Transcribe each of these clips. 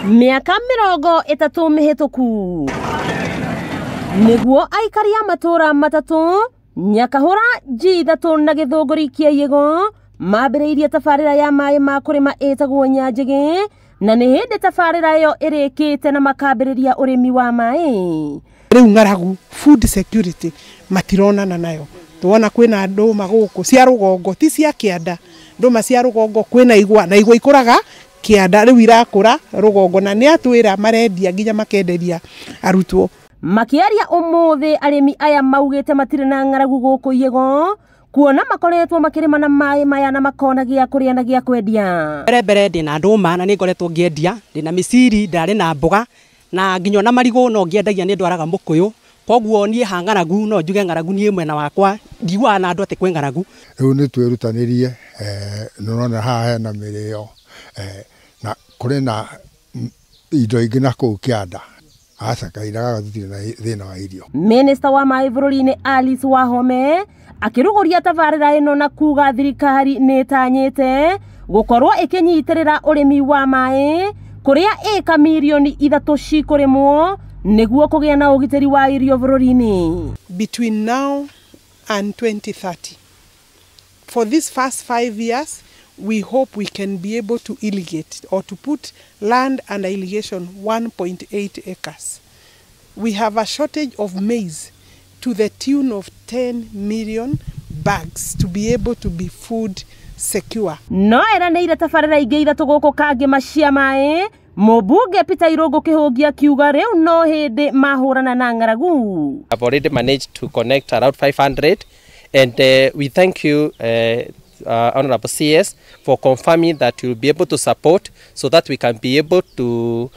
Mĩaka 30 mĩhĩtũku nĩguo aikari a matũũra matatũ Nyakahũra, G3 na Gĩthũngũri kĩa Yĩgo mambĩrĩirie tabarĩra ya maĩ ma kũrĩma ĩtagwo Nyanjĩgĩ, na nĩ hĩndĩ tabarĩra ĩyo ĩrĩkĩte na makambĩrĩria ũrĩmi wa maĩ. Rĩu ng'aragu food security matironana nayo. Tuona kwĩna ndũma gũkũ cia rũgongo, ti cia kĩanda, ndũma cia rũgongo kwĩna igwa na igwa ikũraga kĩanda, rĩu irakũra rũgongo na nĩ atwĩra marendia nginya makenderia arutwo. Makĩaria ũmũthĩ arĩmi aya maugĩte matirĩ na ng'aragu gũkũ Yĩgo, kuona makoretwo makĩrĩma na maĩ maya na makona gĩa kũrĩa na gĩa kwendia. Mbere mbere ndĩna ndũma na nĩngoretwo ngĩendia, ndĩna mĩciri, ndarĩ na mboga na nginya ona marigũ no ngĩendagia, nĩ ndwaraga mũkũyũ. Koguo niĩ ha ng'aragu no njuge ng'aragu niĩ mwena wakwa ndiguaga na andũ atĩ kwĩ ng'aragu. Rĩu nĩ twĩrutanĩrie, nĩ ũrona haha hena mĩrĩo, na kũrĩ na indo ingĩ na kũu kĩanda. Aca kahinda gaka tũtirĩ na thĩna wa irio. Minista wa maĩ bũrũri-inĩ Alice Wahome akĩrugũria tabarĩra ĩno na kuga thirikari nĩ ĩtanyĩte gũkorwo ĩkĩnyitĩrĩra ũrĩmi wa maĩ kũrĩa ĩka mirioni 3 cikũrĩmwo nĩguo kũgĩa na ũgitĩri wa irio bũrũri-inĩ. Between now and 2030, for these first 5 years, we hope we can be able to irrigate or to put land under irrigation 1.8 acres. We have a shortage of maize to the tune of 10 million bags to be able to be food secure. No eranĩire tabarĩra ingĩ 3 gũkũ Kangĩma cia maĩ. Mũmbunge Peter Irũngũ Kĩhũngi akiuga rĩu no hĩndĩ mahũrana na ng'aragu. I've already managed to connect around 500 and we thank you Honorable CS for confirming that you'll be able to support so that we can be able to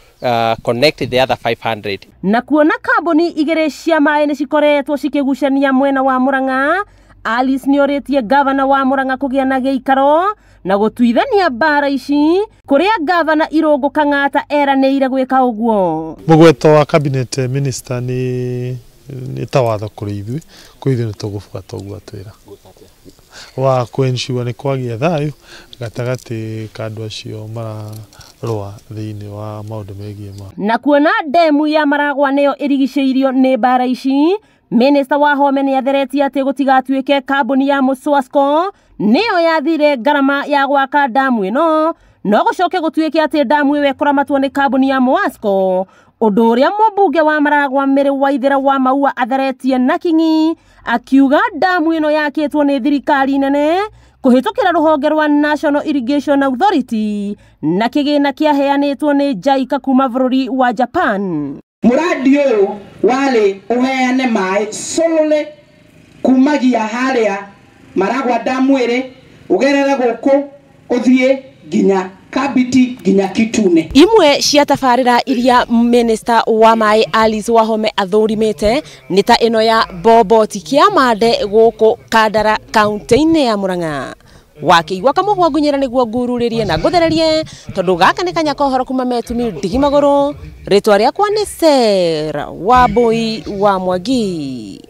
connect the other 500. Na kuona kambuni igĩrĩ cia maĩ nĩ cikoretwo cikĩgucania mwena wa Murang'a, Alice nĩorĩtie gavana wa Murang'a kũgĩa na gĩikaro na gũtuithania mbara ici kũrĩa gavana Irũngũ Kang'ata eranĩire gwĩka ũguo. Mũgweto wa cabinet minister nĩ ta watho kũrĩ ithuĩ, kũrĩ ithuĩ nĩ tũgũbuata ũguo atwĩra wa kũ-ensure nĩ kwagĩa thayũ gatagatĩ ka andũ acio mararũa thĩinĩ wa maũndũ megiĩ ma. Na kuona ndemu ya Maragwa nĩyo ĩrigicĩirio nĩ mbara ici, Minista Wahome nĩ atheretie atĩ gũtigatuĩke kambuni ya Mũswasco nĩyo yathire ngarama ya gwaka ndamu ĩno, no gũcoke gũtuĩke atĩ ndamu ĩyo ĩkũramatwo nĩ kambuni ya Moasco, ũndũ ũrĩa mũmbunge wa Maragwa Mary Waithera wa Maua atheretie na king'i akiuga ndamu ĩno yakĩtwo nĩ thirikari nene kũhĩtũkĩra rũhonge rwa National Irrigation Authority na kĩgĩna kĩaheanĩtwo nĩ JICA kuma bũrũri wa Japan. Mũradi ũyũ warĩ ũheane maĩ solely kumagia harĩa Maragwa damu ĩrĩ ũgerere gũkũ ũthiĩ nginya Kabiti nginya Kitune. Imwe cia tabarĩra iria Minista wa maĩ Alice Wahome athũrimĩte nĩ ta ĩno ya Boboti Kĩamande gũkũ Kandara kaunti-inĩ ya Murang'a. Wakĩigua kamũhwa ngunyĩra nĩguo ngururĩrie na ngũthererie tondũ gaka nĩ kanya kohoro kuma metumi ndigi magũrũ. Rĩtwa rĩakwa nĩ Sarah Wambui wa Mwangi.